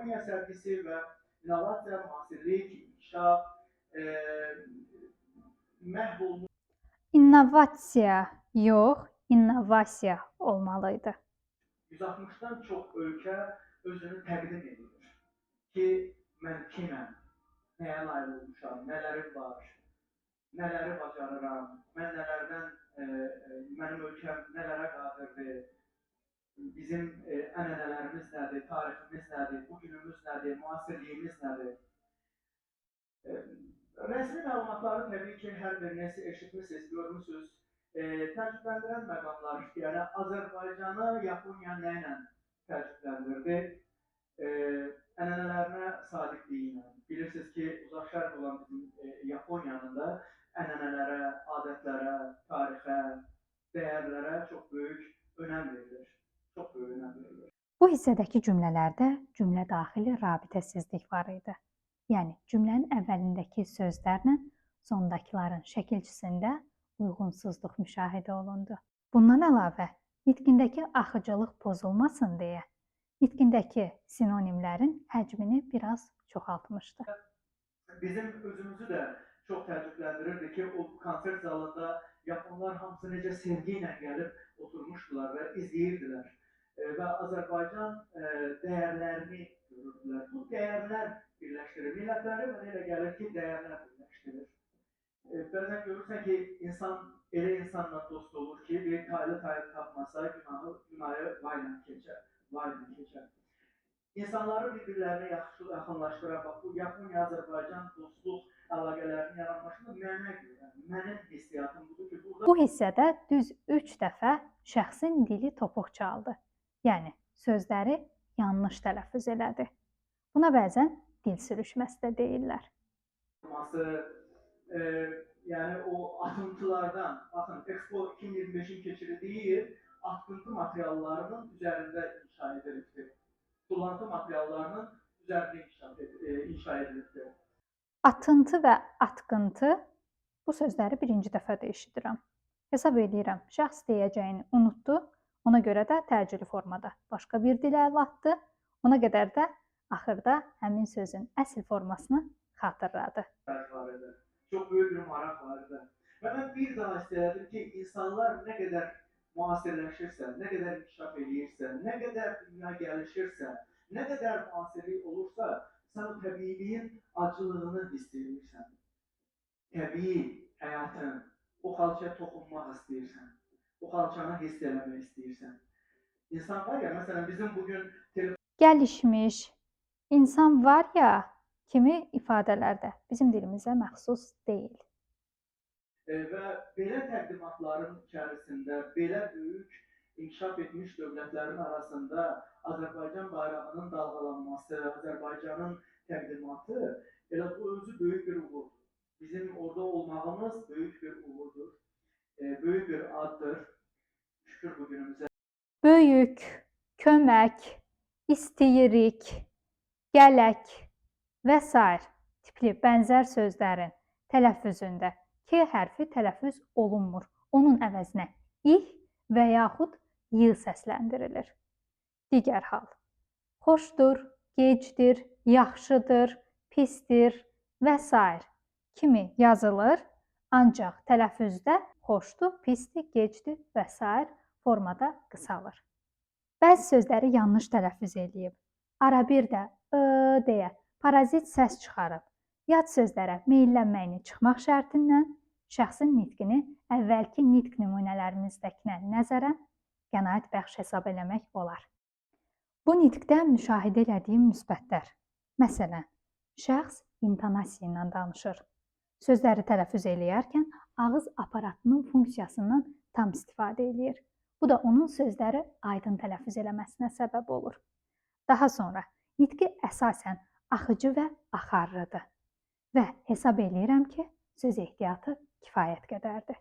Yaponiya sərgisi və innovasiya, müasirlik, inkişaf, məhv olmuş İnnovasiya yox, innovasiya olmalı idi. 160-dan çox ölkə özünü təqdim edir ki, mən kiməm, nəyə nail olmuşam, nələrim var, nələri bacarıram, mən nələrdən, mənim ölkəm nələrə qadirdir, bizim ənənələrimiz nədir, tariximiz nədir, bugünümüz nədir, müasirliyimiz nədir. Rəsmi məlumatları təbii ki, hər biriniz eşitmisiniz, görmüsünüz. Təəccübləndirən məqamlar, yəni Azərbaycanı Yaponiya nə ilə təəccübləndirdi? Ənənələrinə sadiqliyi ilə. Bilirsiniz ki, Uzaq Şərq olan bizim Yaponiyanın da ənənələrə, adətlərə, tarixə, dəyərlərə çox böyük önəm verilir. Çox böyük önəm verilir. Bu hissədəki cümlələrdə cümlə daxili rabitəsizlik var idi. Yəni cümlənin əvvəlindəki sözlərlə sondakıların şəkilçisində uyğunsuzluq müşahidə olundu. Bundan əlavə, nitqindəki axıcılıq pozulmasın deyə nitqindəki sinonimlərin həcmini biraz çoxaltmışdı. Bizim özümüzü də çox təəccübləndirirdi ki, o konsert zalında yaponlar hamısı necə sevgi ilə gəlib oturmuşdular və izləyirdilər. Və Azərbaycan dəyərlərini görürdülər. Bu dəyərlər birləşdirir millətləri. Mənə elə gəlir ki, dəyərlər birləşdirir. Bəzən görürsən ki, insan elə insanla dost olur ki, bir taylı taylı tapmasa günahı vayla keçər, vayla keçər. İnsanları bir-birlərinə yaxınlaşdıran, bax bu Yaponiya-Azərbaycan dostluq əlaqələrinin yaranmasında mənə görə, mənim hissiyatım budur ki, burada Bu hissədə düz 3 dəfə şəxsin dili topuq çaldı. Yəni sözləri yanlış tələffüz elədi. Buna bəzən dil sürüşməsi də deyirlər. Yəni o atıntılardan, baxın, Expo 2025-in keçirildiyi yer atqıntı materiallarının üzərində inşa edilibdir. Tullantı materiallarının üzərində inşa edilibdir. Atıntı və atqıntı, bu sözləri birinci dəfə də eşidirəm. Hesab eləyirəm, şəxs deyəcəyini unutdu, ona görə də təcili formada başqa bir dilə əl atdı. Ona qədər də axırda həmin sözün əsl formasını xatırladı. Var idi. Çox böyük bir maraq var idi. Və mən bir daha istəyərdim ki, insanlar nə qədər müasirləşirsə, nə qədər inkişaf eləyirsə, nə qədər dünya gəlişirsə, nə qədər müasirlik olursa, sən o təbiiliyin acılığını hiss edirsən. Təbii həyatın, o xalçaya toxunmaq istəyirsən, o xalçanı hiss eləmək istəyirsən. İnsan var ya, məsələn, bizim bugün Gəlişmiş, insan var ya kimi ifadələrdə bizim dilimizə məxsus deyil. Və belə təqdimatların içərisində, belə böyük inkişaf etmiş dövlətlərin arasında Azərbaycan bayrağının dalğalanması, Azərbaycanın təqdimatı, elə bu özü böyük bir uğurdur. Bizim orada olmağımız böyük bir uğurdur, böyük bir addır. Şükür bugünümüzə. Böyük, kömək, istəyirik, gələk və sair tipli bənzər sözlərin tələffüzündə K hərfi tələffüz olunmur. Onun əvəzinə ih və yaxud y səsləndirilir. Digər hal. Xoşdur, gecdir, yaxşıdır, pisdir və sair kimi yazılır, ancaq tələffüzdə xoşdur, pisdir, gecdir və sair formada qısalır. Bəzi sözləri yanlış tələffüz eləyib. Ara bir də ı deyə parazit səs çıxarıb. Yad sözlərə meyllənməyini çıxmaq şərtindən şəxsin nitqini əvvəlki nitq nümunələrimizdəkinə nəzərən qənaətbəxş hesab eləmək olar. Bu nitqdə müşahidə elədiyim müsbətlər. Məsələn, şəxs intonasiya ilə danışır. Sözləri tələffüz eləyərkən ağız aparatının funksiyasından tam istifadə eləyir. Bu da onun sözləri aydın tələffüz eləməsinə səbəb olur. Daha sonra nitqi əsasən axıcı və axarlıdır və hesab eləyirəm ki, söz ehtiyatı kifayət qədərdir.